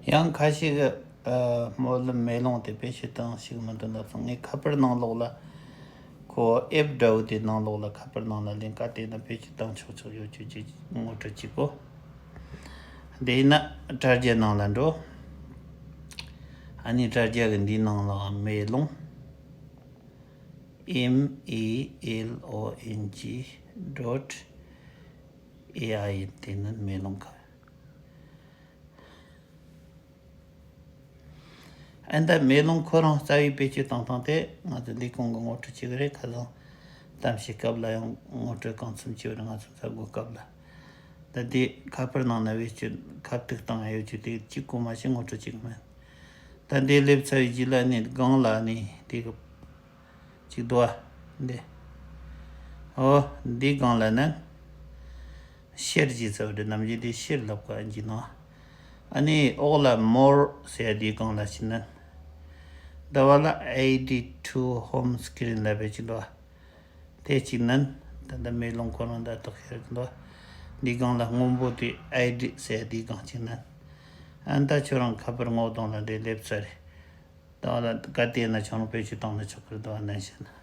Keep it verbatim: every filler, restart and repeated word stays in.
ཡང་ཁ་ཤས་ཀྱིས་ཨ་སྨོན་ལམ་མེ་ལོང་དེ་བེད་སྤྱོད་བཏང་ཤེས་ཀྱི་མི་འདུག་ལབ་སོང་། ངས་ཁ་པར་ནང་ལོགས་ལ་ཁོ་ཨེབ་འདྲ་བོ་དེ་ནང་ལོགས་ལ་ཁ་པར་ནང་ལ་ལེན། ག་དེ་ན་བེད་སྤྱོད་བཏང་ཆོག་ཆོག་ཡོད་ཆོག་ཅིག་ངོ་སྤྲོད་བྱེད་གོ། དེ་ཡིན་ན་དྲ་རྒྱ་ནང་ལ་འགྲོ། ཨ་ནི་དྲ་རྒྱ་གི་འདིའི་ནང་ལ་མེ་ལོང་M E L O N G dot A I དེ་ནི་མེ་ལོང་ཁ། ཨ་ནི་ད་མེ་ལོང་ཁོ་རང་རྩ་བའི་བེད་སྤྱོད་བཏང་སྟངས་དེ་ང་ཚོ་འདི་གོང་གི་ངོ་སྤྲོད་བྱེད་ཀྱི་རེད། ཁ་སང་གཏམ་བཤད་སྐབས་ལ་ཡང་ངོ་སྤྲོད་གང་འཚམ་བྱས་པ་རེད། ང་ཚོ་མཚམས་འགོད་སྐབས་ལ། ད་འདི་ཁ་པར་ནང་ན་བེད་སྤྱོད་ཁ་ཐུག་བཏང་ཡ་ཡོད་རྒྱུ་དེ་གཅིག་གོ་མ་ཤེས་ངོ་སྤྲོད་བྱེད་ཀྱི་མེད། ད་འདི་སླེབས་ཚར་བའི་རྗེས་ལ་ནི་སྒང་ལ་ནི་དེ་གི་ཅིག་འདུག་ཨ། འདི། ཨོ། འདི་སྒང་ལ་ནི་ཤེར་ཅེས་ཟེར་བ་རེད། ནམ་རྒྱུན་དེ་ཤེར་ལབ་ཀ་ཨིན་ཇི་ནང་། ཨ་ནི་འོག་ལ་མོར་ཟེར་ཡ་དེའི་སྒང་ལ་ཅིག་ནན། ད་བ་ལ་Add to home screen ལབ་པའི་ཅིག་འདུག་ཨ། དེ་གཅིག་ནན། ད་ལྟ་མེ་ལོང་ཁོ་རང་ད་ལྟ་ཤེར་གི་འདུག་ཨ། འདི་སྒང་ལ་སྔོན་པོ་དེ་Add ཟེར་ཡ་དེའི་སྒང་གཅིག་ནན། ཨ་ནི་ད་ཁྱོད་རང་ཁ་པར་ངོ་གདོང་ལ་འདི་སླེབས་ཚར་རེད། ད་བ་ལ་ག་དེ་ན་ཁྱོད་རང་བེད་སྤྱོད་བཏང་ན་ཆོག་གི་རེད། ད་བ་ནན་བྱས་ན།